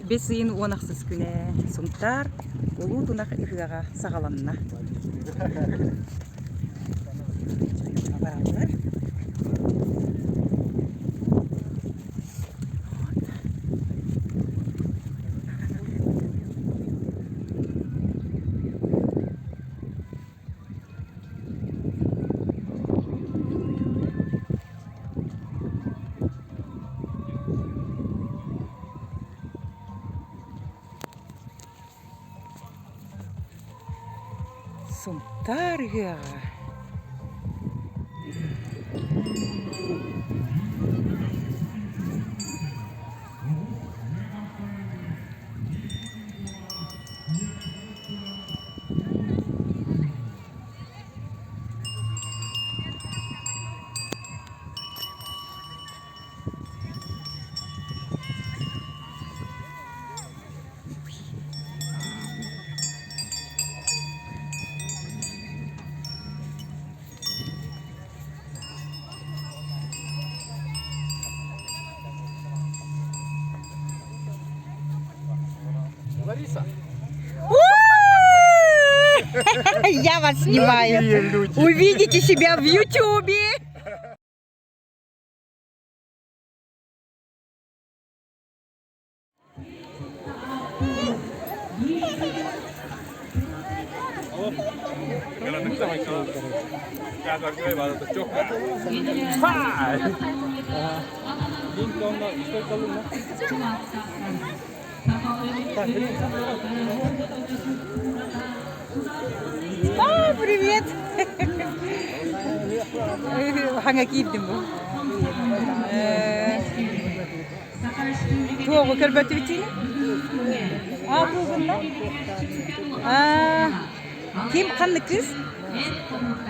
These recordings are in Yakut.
Бэс ыйын уон ахсыс күнэ Сунтаар Улуу Тунах ыһыаҕа саҕаланна. Бараллар. Сунтаар ыһыаҕа. Лариса. Я вас снимаю. Увидите себя в Ютубе. А, привет! Хаҥа киирдим бу. Туоҕу көрбөтүбүтүн? А, бу А, ким ханнык кыыс?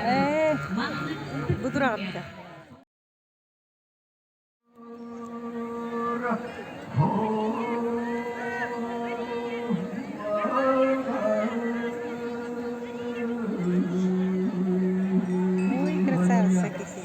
Э, бу тураҕытта. Ой, красавица какие.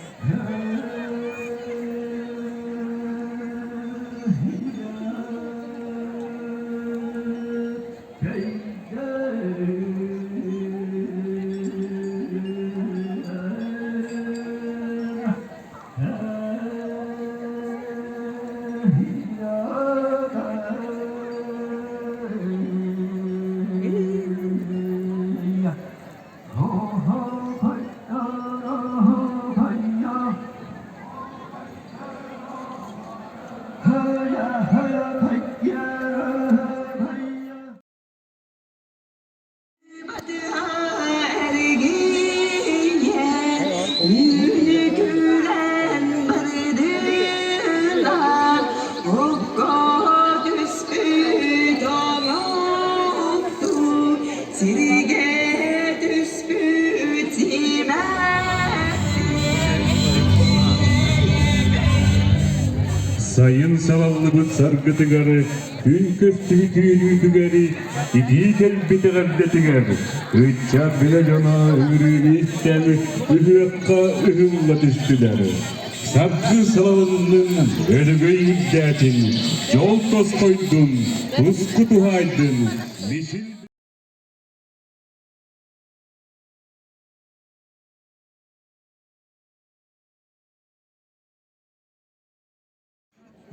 Сайын салаллыбыт саргытыгар, күн көстүбүт үөрүүтүгэр, итии кэлбит эҕэрдэтигэр, ыччат билэ дьоно ыҥырыыны истэн, ыһыахха ыһылла түстүлэр. Саргы салалыннын, өрөгөй үрдээтин, дьол тосхойдун, туску туһаайдын, мичил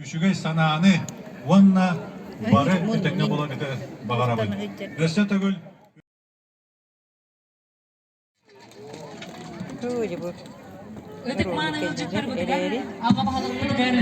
Үчүгэй санааны уонна бары этэҥҥэ буоларгытыгар баҕарабын. Өссө төгүл Ытык мааны ыалдьыттарбытыгар, аҕа баһылыкпытыгар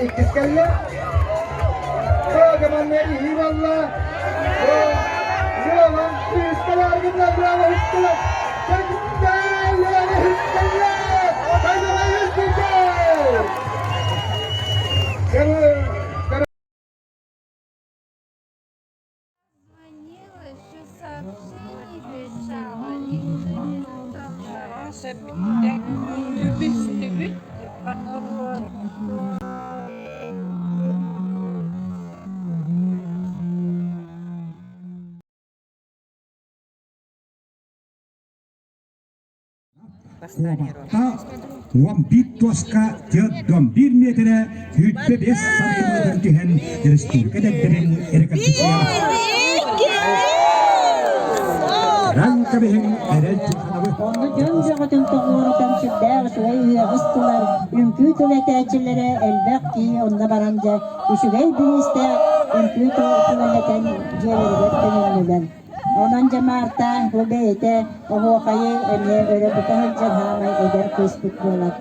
Иккис кэллэ. Команда иһии буолла. Уолан үс кэлэр гынна, браво, үс кэлэр. Кэллэ, үс кэллэ. Кэллэ, үс кэллэ. Звонила, еще сообщение писала, никто не Куобахха 11 туоска 41 миэтэрэ 25 сантиметр түһэн республика дэбдэрин реконструкциялаах. Ранка биһин эрэл Тихоновы Онно дьон бөҕөтүн тоҕуорутан сүрдээх үчүгэй ыһыаҕы ыстылар, үҥкүү тыл этээччилэрэ элбэх киһи онно баран дьэ үчүгэй бириистээх үҥкүү тыл этэн дьиэлэригэр төнүннүлэр. Онон дьэ Марта бу бэйэтэ оһуохайы эмиэ өрө тута сылдьар саамай эдэр кыыспыт буолар.